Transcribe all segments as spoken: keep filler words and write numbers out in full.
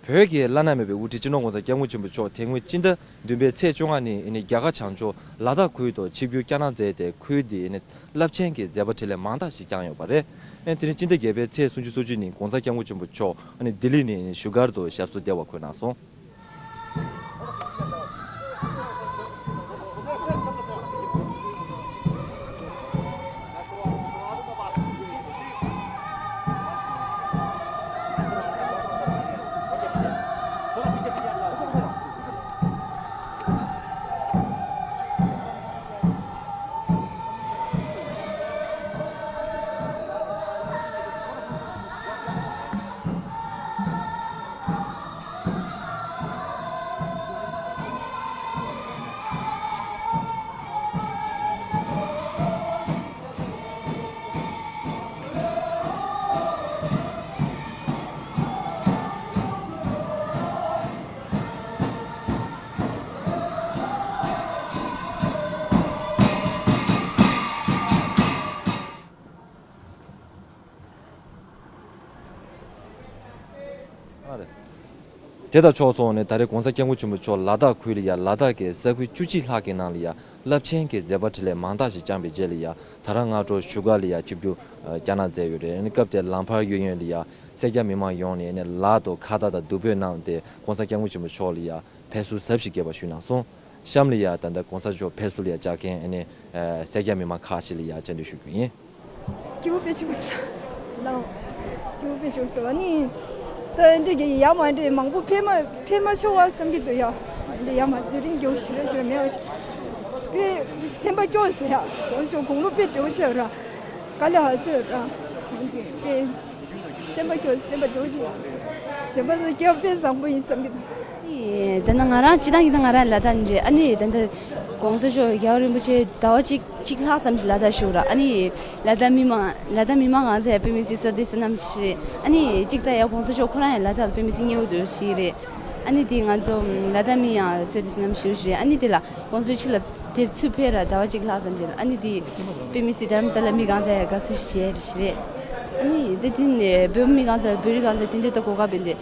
བོད་ཀྱི་བླ་ན་མེད་པའི་དབུ་ཁྲིད་སྤྱི་ནོར་༸གོང་ས་༸སྐྱབས་མགོན་ཆེན་པོ་མཆོག་དེ་སྔོན་སྤྱི་ཟླ་བདུན་པའི་ཚེས་བཅོ་ལྔ་ཉིན་རྒྱ་གར་བྱང་ཕྱོགས་ལ་དྭགས་ཁུལ་དུ་ཆིབས་བསྒྱུར་བསྐྱངས་གནང་མཛད་དེ། ཁུལ་འདིའི་རླབས་ཆེན་གྱི་མཛད་པ་འཕྲིན་ལས་མང་དག་ཞིག་བསྐྱངས་ཡོད་པ་རེད། དེ་རིང་སྤྱི་ཟླ་བརྒྱད་པའི་ཚེས་སུམ་ཅུ་སོ་གཅིག་ཉིན་༸གོང་ས་༸སྐྱབས་མགོན་ཆེན་པོ་མཆོག་ལྡི་ལི་ནས་བཞུགས་སྒར་དུ་ཞབས་སོར་བདེ་བར་འཁོད་གནང་སོང་། དེ་དང་ཕྱོགས་མཚུངས་ནས་ད་རེས་༸གོང་ས་༸སྐྱབས་མགོན་ཆེན་པོ་མཆོག་ལ་དྭགས་ཁུལ་ལ་ཡ་ལ་དྭགས་ཀྱི་ས་ཁུལ་བཅུ་གཅིག་ལྷག་གི་ནང་ལ་ཡ་རླབས་ཆེན་གྱི་མཛད་པ་འཕྲིན་ལས་མང་དག་ཞིག་བསྐྱངས་པའི་རྗེས་ལ་ཡ་ད་རང་སྔ་དྲོ་བཞུགས་སྒར་ལ་ཡ་ཆིབས་བསྒྱུར་བསྐྱངས་གནང་མཛད་ཡོད་རེད། སྐབས་དེར་ལམ་བར་གཡས་གཡོན་ལ་ཡ་སེར་སྐྱ་མི་མང་ཡོངས་ནས་ལག་ཏུ་ཁ་བཏགས་དང་བདུག་སྤོས་གནང་སྟེ་༸གོང་ས་༸སྐྱབས་མགོན་ཆེན་པོ་མཆོག་ལ་ཡ་ཕེབས་བསུ་གཟབ་ཞིང་རྒྱས་པ་ཞུས་གནང་སོང་། གཤམ་ལ་ཡ་ད་ལྟ་༸གོང་ས་མཆོག་ཕེབས་བསུ་ལ་ཡ་བཅར་མཁན་ཨ་ནི་སེར་སྐྱ་མི་མང་ཁག་ཅིག་ལ་ཡ་བཅར་འདྲི་ཞུ་རྒྱུ་ཡིན། སྐྱིད་པོ་དཔེ་ཆེན་པོ་ཚ་ལའོ། སྐྱིད་པོ་དཔེ་ཆེན་པོ་ཚ་བ་ནི། ད་འདི་གི་ཡ་མ་འདྲེ་མང་པོ་ཕེབས་མ་ཕེབས་མ་ཆོག་བ་བསམ་གྱི་འདུག་ཡ། འདི་ཡ་མ་ཚེ་རིང་མགྱོགས་ཞི་ར་ཞི་ར་མེད་བ་ཅིག་དཔེ་སེམས་པ་སྐྱོ་ཟེར་ཡ། དོན་ཤོག་དགུང་ལོ་དཔེ་འབྲེལ་བ་ཆེ་བ་ར། དཀའ་ལས་ཧ་ཚོད་ར། འདི་དཔེ་སེམས་པ་སྐྱོ་སེམས་པ་འབྲེལ་བ་ཆེ་བ་ཟེར། གཞན་པ་ཚོ་སྐྱེ་བ་དཔེ་བཟང་པོ་ཡིན་བསམ་གྱི་འདུག་ཨེ། ད་ནི་ང་རང་སྤྱི་བཏང་གི་ད་ང་རང་ལ་དྭགས་ནས་རེད། ཨ་ནི་ད་ལྟ་༸གོང་ས་མཆོག་རྒྱལ་བ་རིན་པོ་ཆེ་ཟླ་བ་གཅིག་གཅིག་ལྷག་ཙམ་ཞིག་ལ་དྭགས་བཞུགས་ར། ཨ་ནི་ལ་དྭགས་མི་མང་ལ་དྭགས་མི་མང་གང་ཚེ་དཔེ་མི་སྲིད་བསོད་བདེ་བསོད་ནམས་ཞིག་རེད། ཨ་ནི་གཅིག་ད་ཡ་༸གོང་ས་མཆོག་ཁོ་རང་ཡང་ལ་དྭགས་ལ་དཔེ་མི་སྲིད་མཉེས་པོ་འདུག་ཞིག་རེད། ཨ་ནི་དེ་ང་ཚོ་ལ་དྭགས་མི་ཡང་བསོད་བདེ་བསོད་ནམས་ཞིག་རེད། ཨ་ནི་དེ་ལ་༸གོང་ས་མཆོག་ཕྱི་ལ་དེ་ཚུར་ཕེབས་ར་ཟླ་བ་གཅིག་ལྷག་ཙམ་དེ་ལ། ཨ་ནི་དེ་དཔེ་མི་སྲིད་དྷ་རམ་ས་ལ་མི་གང་ཚེ་ཡ་དགའ་བསུ་ཞིག་རེད་ཞིག་རེད། ཨ་ནི་དེ་དེ་ནས་བོད་མི་གང་ཚེ་བོད་རིགས་གང་ཚེ་དེ་འདྲ་ད་གོ་སྐབས་ཡིན་ཏེ།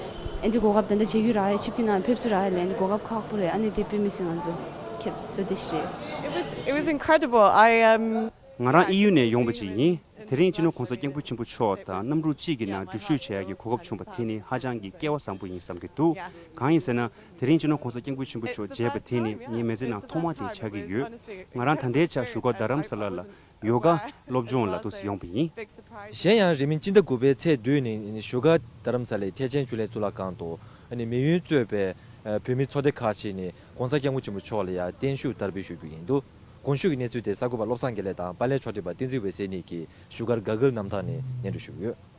ཨེ་འདི་གོ་སྐབས་ད་ལྟ་བྱེད་རྒྱུ་རག་ཡ། ཆིབས་བསྒྱུར་ནང་ཕེབས་བསུ་རག་ཡ་ལས་འདི་གོ་སྐབས་ཁག་པོ་རེད། ཨ་ནི་དེ་དཔེ་མི་སྲིད་ང་ཚོ་ཁྱབ་བསོད་བདེ་ཞིག་རེད། It was, it was incredible. I, um, ང་རང་ཨི་ཡུ་ནས་ཡོང་བ་ཅིག་ཡིན། དེ་རིང་སྤྱི་ནོར་༸གོང་ས་༸སྐྱབས་མགོན་ཆེན་པོ་མཆོག་དང་གནམ་གྲུ་གཅིག་གི་ནང་འགྲུལ་བཞུད་བྱེད་ཡག་གི་གོ་སྐབས་བྱུང་བ་དེ་ནི་ཧ་ཅང་གི་སྐལ་བ་བཟང་པོ་ཡིན་བསམ་གྱི་འདུག་གང་ཡིན་ཟེར་ན། དེ་རིང་སྤྱི་ནོར་༸གོང་ས་༸སྐྱབས་མགོན་ཆེན་པོ་མཆོག་མཇལ་བ་དེ་ནི་ངའི་མི་ཚེ་ནང་ཐོག་མ་དེ་ཆགས་ཀྱི་ཡོད། ང་རང་ད་ལྟའི་ཆར་བཞུགས་སྒར་རྡ་རམ་ས་ལ་ལ་ཡོ་ག་སློབ་སྦྱོང་ལ་འདུག་སེ་ཡོང་བ་ཡིན། གཞན་ཡང་རིང་མིན་སྤྱི་ཟླ་དགུ་པའི་ཚེས་བདུན་ཉིན་བཞུགས་སྒར་རྡ་རམ་ས་ལའི་ཐེག་ཆེན་ཆོས་གླིང་གཙུག་ལག་ཁང་དུ་མི་ཡོན་གཙོས་པའི་བོད་མི་ཚོགས་སྡེ་ཁག་ཅིག་ནས་༸གོང་ས་༸སྐྱབས་མགོན་ཆེན་པོ་མཆོག་ལ་ཡང་བརྟན་བཞུགས་དར་སྤེལ་ཞུ་རྒྱུ་ཡིན་འདུག་གོང་ཞུས་ཀྱི་གནས་ཚུལ་དེ་གསར་འགོད་པ་བློ་བཟང་དགེ་ལེགས་དང་པཱ་ལགས་ཕྱོགས་སྒྲིག་པ་བསྟན་འཛིན་འོད་ཟེར་གཉིས་ཀྱིས་བཞུགས་སྒར་དགའ་སྒར་གནམ་ཐང་ནས་སྙན་སྒྲོན་ཞུས་ཡོད།